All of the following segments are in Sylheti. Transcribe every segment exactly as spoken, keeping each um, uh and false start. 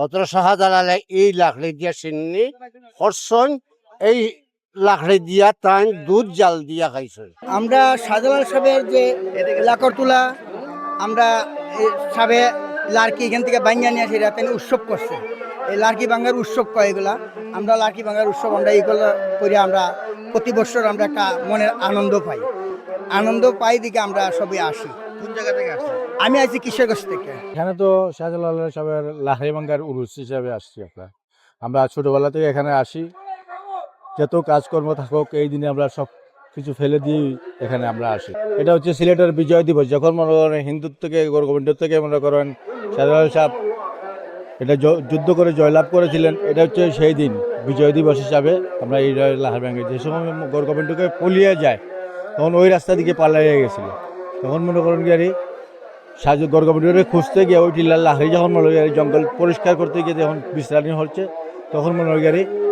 হজরত শাহজালালে এই লাকড়ি দিয়া সিন্নি করছইন, এই লাকড়ি দিয়া তাইন দুধ জাল দিয়া খাইছইন। আমরা শাহজালাল সাহেবের যে লাকড় তুলা, আমরা এই সাবে লাকড়ি এখান থেকে ভাঙ্গা নিয়ে আসি, এটা তাইন উৎসব করছে। এই লাকড়ি ভাঙ্গার উৎসব কয় এগুলা। আমরা লাকড়ি ভাঙ্গার উৎসব আমরা এগুলো করি, আমরা প্রতি বছর আমরা একটা মনের আনন্দ পাই। আনন্দ পাই দিকে আমরা সবাই আসি। কোন জায়গা থেকে আসছেন? আমি আছি কিশোরগঞ্জ থেকে। এখানে তো শাহজালাল সাহেবের লাকড়ি ভাঙ্গার উরুস হিসাবে আসছি আমরা। আমরা ছোটবেলা থেকে এখানে আসি, যত কাজকর্ম থাকুক, এই দিনে আমরা সব কিছু ফেলে দিয়েই এখানে আমরা আসি। এটা হচ্ছে সিলেটের বিজয় দিবস, যখন মনে করেন হিন্দুর থেকে, গৌর গোবিন্দ থেকে মনে করেন শাহজালাল সাহেব এটা য-, যুদ্ধ করে জয়লাভ করেছিলেন, এটা হচ্ছে সেই দিন বিজয় দিবস হিসাবে আমরা এই লাকড়ি ভাঙ্গি। যে সময় গৌর গোবিন্দকে পলিয়ে যায়, তখন ওই রাস্তা দিকে পালিয়ে গেছিল, তখন মনে করেন কি আরে সাহায্য গড়গড়িরে খুঁজতে গিয়া ওই টিল্লার লাকড়ি যখন মনে হয় জঙ্গল পরিষ্কার করতে গিয়ে যখন বিশ্রামই হচ্ছে, তখন মনে হয়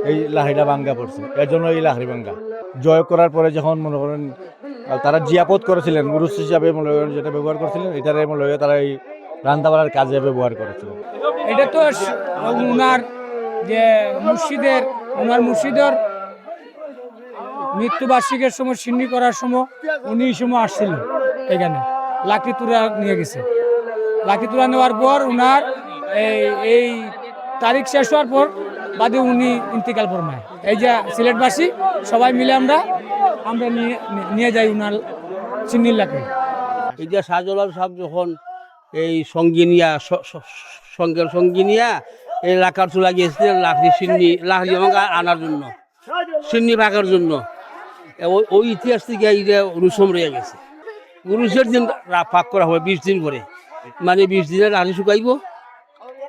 এই লাকড়িটা ভাঙ্গা পড়ছে, এর জন্য এই লাকড়ি ভাঙ্গা। জয় করার পরে যখন মনে করেন, আহ, তারা জিয়াপত করেছিলেন, উরুস হিসাবে মনে করেন যেটা ব্যবহার করছিলেন, এটারে মনে হয় তারা এই রান্দাবাড়ার কাজে ব্যবহার করেছিলেন। এটা তো স-, ওনার যে মুর্শিদের, ওনার মুর্শিদের মৃত্যুবার্ষিকীর সময়, সিন্নি করার সময় উনি এই সময় আসছিল এখানে, লাকড়ি তুলা নিয়ে গেছে। লাকড়ি তুলা নেওয়ার পর ওনার এই, এই তারিখ শেষ হওয়ার পর বাদে উনি ইন্তেকাল ফরমায়। এই যে সিলেটবাসী সবাই মিলে আমরা, আমরা নিয়ে, নিয়ে যাই ওনার সিন্নির লাকড়ি। এই যে শাহজালাল সাহেব যখন এই সঙ্গিনিয়া, স-, স-, সঙ্গের সঙ্গিনিয়া এই লাকড় তুলা গিয়েছিলেন লাকড়ি সিন্নি, লাকড়ি ভাঙ্গা আনার জন্য, সিন্নি পাকার জন্য। এ, ওই, ওই ইতিহাস থেকে এই যে রুসম রয়ে গেছে। উরুসের দিন রা-, পাক করা হবে বিশ দিন পরে, মানে বিশ দিনে লাকড়ি শুকাইবো,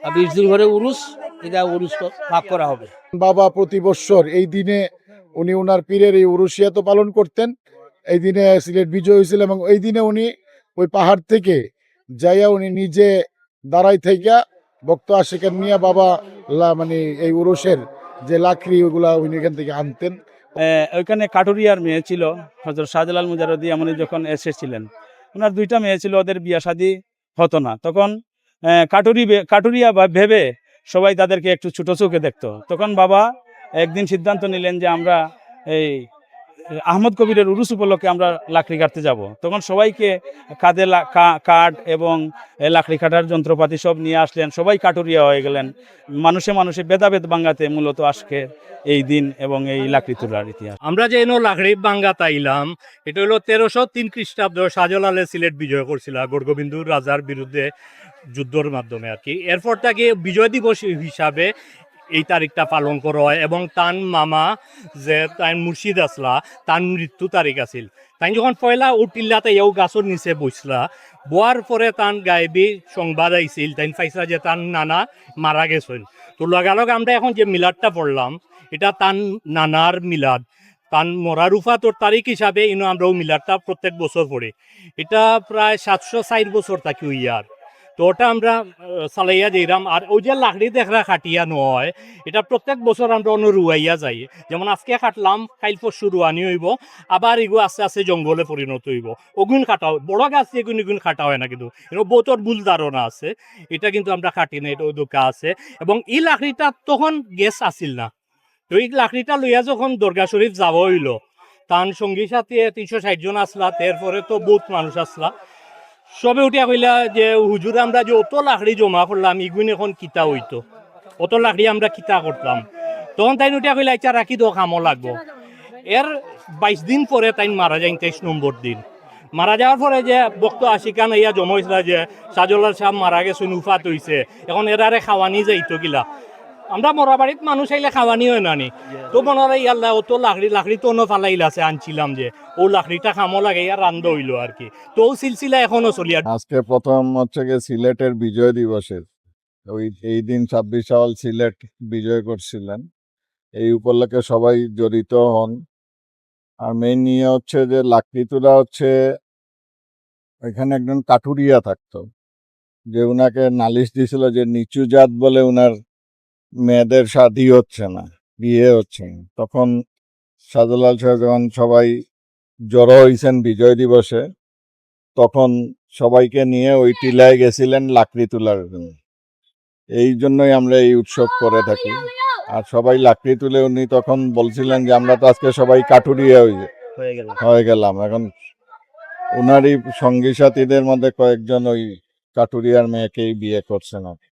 আর বিশ দিন পরে উরুস, এটা উরুস ক-, পাক করা হবে। বাবা প্রতি বৎসর এই দিনে উনি ওনার পীরের এই উরুসিয়াত পালন করতেন। এই দিনে সিলেট বিজয় হয়েছিল এবং এই দিনে উনি ওই পাহাড় থেকে যাইয়া উনি নিজে দাঁড়াই থাইকা ভক্ত আশিকার নিয়া বাবা লা-, মানে এই উরুসের যে লাকড়ি ওগুলা উনি এখান থেকে আনতেন। এ, ওইখানে কাটুরিয়ার মেয়ে ছিল, হজরত শাহজালাল মুজাররদি এমনি যখন এসেছিলেন, ওনার দুইটা মেয়ে ছিল, ওদের বিয়া শাদী হতো না। তখন, এ, কাটুরি বে-, কাটুরিয়া বা-, ভেবে সবাই তাদেরকে একটু ছোট চোখে দেখতো। তখন বাবা একদিন সিদ্ধান্ত নিলেন যে আমরা এই আহমদ কবিরের উরুস উপলক্ষে আমরা লাকড়ি কাটতে যাব। তখন সবাইকে কাঁধে লা-, কা-, কাঠ এবং এ লাকড়ি কাটার যন্ত্রপাতি সব নিয়ে আসলেন, সবাই কাটুরিয়া হয়ে গেলেন। মানুষে মানুষে ভেদাভেদ ভাঙাতে মূলত আজকে এই দিন এবং এই লাকড়ি তুলার ইতিহাস। আমরা যে এনো লাকড়ি ভাঙ্গাত আইলাম, এটা হলো তেরোশো তিন খ্রিস্টাব্দ শাহজালালে সিলেট বিজয় করছিল গৌরগোবিন্দ রাজার বিরুদ্ধে যুদ্ধর মাধ্যমে আর কি। এরপর তাকে বিজয় দিবস হিসাবে এই তারিখটা পালন করা হয় এবং তান মামা যে তাইন মুর্শিদ আসলা, তান মৃত্যু তারিখ আছিল। তাই যখন পয়লা উঠিল্লা তাই ও গাছর নিচে বসলা, বওয়ার পরে তান গায়েবী সংবাদ আইছিল, তাইন পাইছলা যে তান নানা মারা গেছইন। তো লগালগ আমরা এখন যে মিলাদটা পড়লাম, এটা তান নানার মিলাদ। তান মরার উফাতর তারিখ হিসাবে ইনো আমরা ও মিলাদটা প্রত্যেক বছর পড়ি। এটা প্রায় সাতশো ষাট বছর থাকি হইয়ার। তো ওটা আমরা, আহ, চালাইয়া যাইরাম। আর ওই যে লাকড়ি দেখরা কাটিয়া নয়, এটা প্রত্যেক বছর আমরা অন্য রুয়াইয়া যাই। যেমন আজকে কাটলাম, কাইল পরশু রুয়ানি হইব, আবার এগু আস্তে আস্তে জঙ্গলে পরিণত হইব। ওগুন কাটা হয়, বড় গাছ এগুন এগুন কাটা হয় না, কিন্তু এর বহুত ভুল ধারণা আছে। এটা কিন্তু আমরা কাটি না, এটা ওই দোকা আছে। এবং এই লাকড়িটা তখন গ্যাস আছিল না, তো এই লাকড়িটা লইয়া যখন দরগা শরীফ যাওয়া হইল, তান সঙ্গী সাথে তিনশো ষাট জন আসলা, এরপরে তো বহুত মানুষ আসলা, সবে উঠিয়া কইলা যে, "হুজুর, আমরা যে অত লাকড়ি জমা করলাম, ইগুইন এখন কিতা হইতো? অত লাকড়ি আমরা কিতা করতাম?" তখন তাইন উঠিয়া কইলা, "আচ্ছা, রাখি দেও, কামো লাগবো।" এর বাইশ দিন পরে তাইন মারা যাইন, তেইশ নম্বর দিন। মারা যাওয়ার পরে যে ভক্ত আশিকান ইয়া জমা হইছিল যে, "শাহজালাল সাহেব মারা গেছইন, উফাত হইছে, এখন এরারে খাওয়ানি যাইতো কিলা?" আমরা মরা বাড়িত মানুষ আইলে খাওয়ানি হয় না নি? তো মনে হয়, "ইয়াল্লা, অত লাকড়ি, লাকড়ি তো অন্য ফালাইল আছে, আনছিলাম যে, ও লাকড়িটা কামো লাগে, ইয়া রান্ধ হইলো আর কি।" তো ও সিলসিলা এখনো চলিয়া। আজকে প্রথম হচ্ছে গিয়ে সিলেটের বিজয় দিবসের, ওই, এই দিন ছাব্বিশ শাওয়াল সিলেট বিজয় করছিলেন, এই উপলক্ষে সবাই জড়িত হন। আর মেইন নিয়ে হচ্ছে যে লাকড়ি তুলা হচ্ছে, এখানে একজন কাঠুরিয়া থাকতো, যে উনাকে নালিশ দিছিল যে নিচু জাত বলে উনার মেয়েদের শাদী হচ্ছে না, বিয়ে হচ্ছে না। তখন শাহজালাল শাহ যখন সবাই জড়ো হইছেন বিজয় দিবসে, তখন সবাইকে নিয়ে ওই টিলায় গেছিলেন লাকড়ি তোলার জন্য। এই জন্যই আমরা এই উৎসব করে থাকি। আর সবাই লাকড়ি তুলে, উনি তখন বলছিলেন যে আমরা তো আজকে সবাই কাঠুরিয়া হয়ে হয়ে গেল। হয়ে গেলাম। এখন ওনারই সঙ্গী সাথীদের মধ্যে কয়েকজন ওই কাঠুরিয়ার মেয়েকেই বিয়ে করছেন আর কি।